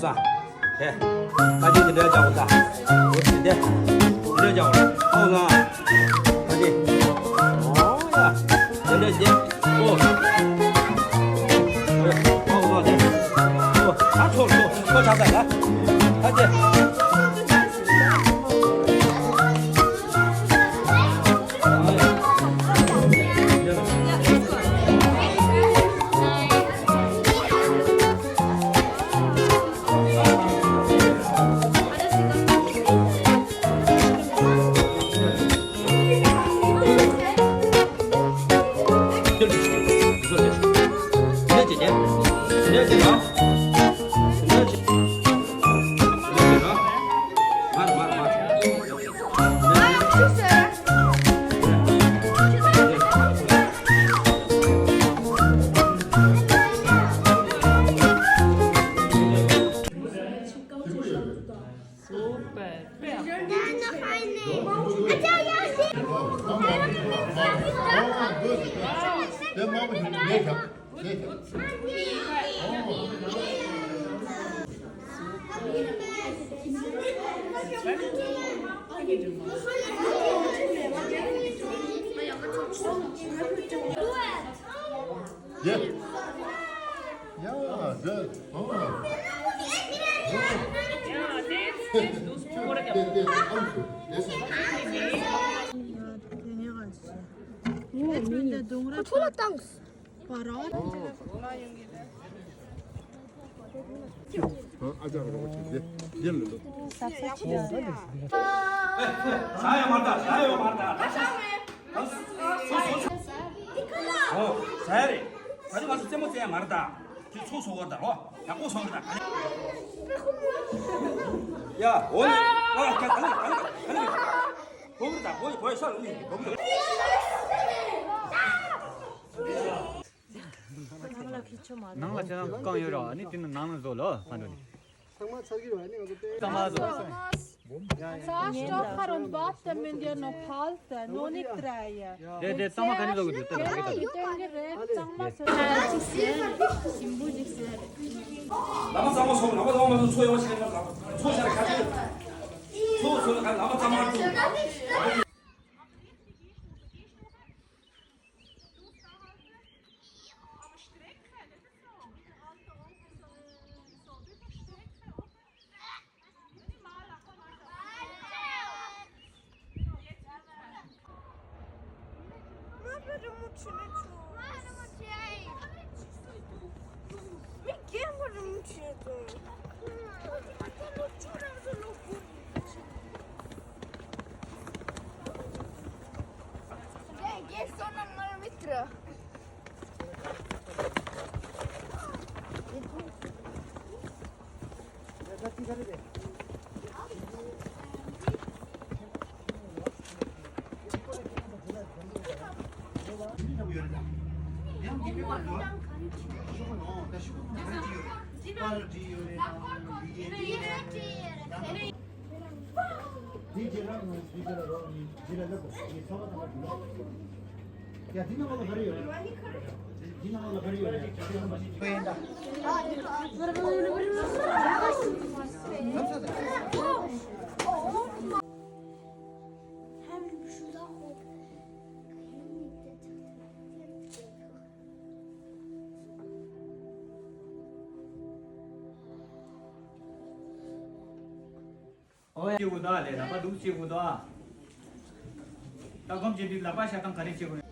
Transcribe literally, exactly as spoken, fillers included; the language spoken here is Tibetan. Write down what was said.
ས། དེ། ཁ་ཅིག་དེ་འདྲ་རྒྱག་གོ་ས། འོ་དེ་དེ། དེ་འདྲ་རྒྱག་གོ་ཨོ་ས། ཁ་ཅིག་ཨོ་ཡ། དེ་འདྲ་བྱེད། ཨོ། ཨོ་ས་དེ། ཨོ། ཨ་ཚོ་ཚོ་ཚོ་ཆགས་ས་ཡ། ཁ་ཅིག Super. Yeah. Yeah, good. Oh. ཟ་ཡོད་མ་རེད་ད། ཟ་ཡོད་མ་རེད་ད། ཟ་ཡོད་མ་རེད་ད། ཨོ། ཟ་ཡ་རེད། ད་ནི་ང་ཚོ་རྩེད་མོ་རྩེ་ཡ་མ་རེད་ད། དེ་ཚོ་བཟོ་བར་ད་རོ། ཡག་པོ་བཟོ་བར་ད། ཡ། འོ་ནི། ཨ། ད་ད་ནི་ད་ནི་ད་ནི། བོ་གི་ད་བོ་ཡི་བོ་ཡི་ས་རུ་ནི་བོ་གི། ནང་ལ་ཅི་ན་རྐང་ཡོད་ར། ཨ་ནི་དེ་ནི་ནང་ལ་བཟོ་ལོ། ཧ་འགྲོ་ནི། ཚང་མ་ཚར་གི་རེད་བ། ཨ་ནི་ང་ཚོ་དཔེ། ཚང་མ་བཟོ། Sag doch, warum warten wir noch halten, noch nicht drehen? དེ་དེ་ཚང་མ་ག་ནས་བཟོ་གི་འདུག་ད་ལྟ་གི་ད། ལྟོས་གི་རེད། ཚང་མ་བཟོ། ཞིམ་པོ་ཞིག་ཟེར། ལ་མ་ཚང་མ་སོང་། ལ་མ་ཚང་མ་ཚོ་ཡོང་བ་ཞིག་ལ་ཚོ་ཤར་ཁ་ཚོ་ཚོ་ཚོ་ལ་ལ་མ་ཚང་མ་ཚོ། ཨོ་ཡ། ཅེ་གུ་དོ་ལེ། ལག་པ་འདུག་ཅེ་གུ་དོ། ད་སྒོམ་བྱེད་དུས་ལག་པ་བཞག་སྟངས་ག་རེ་བྱེད་དགོས།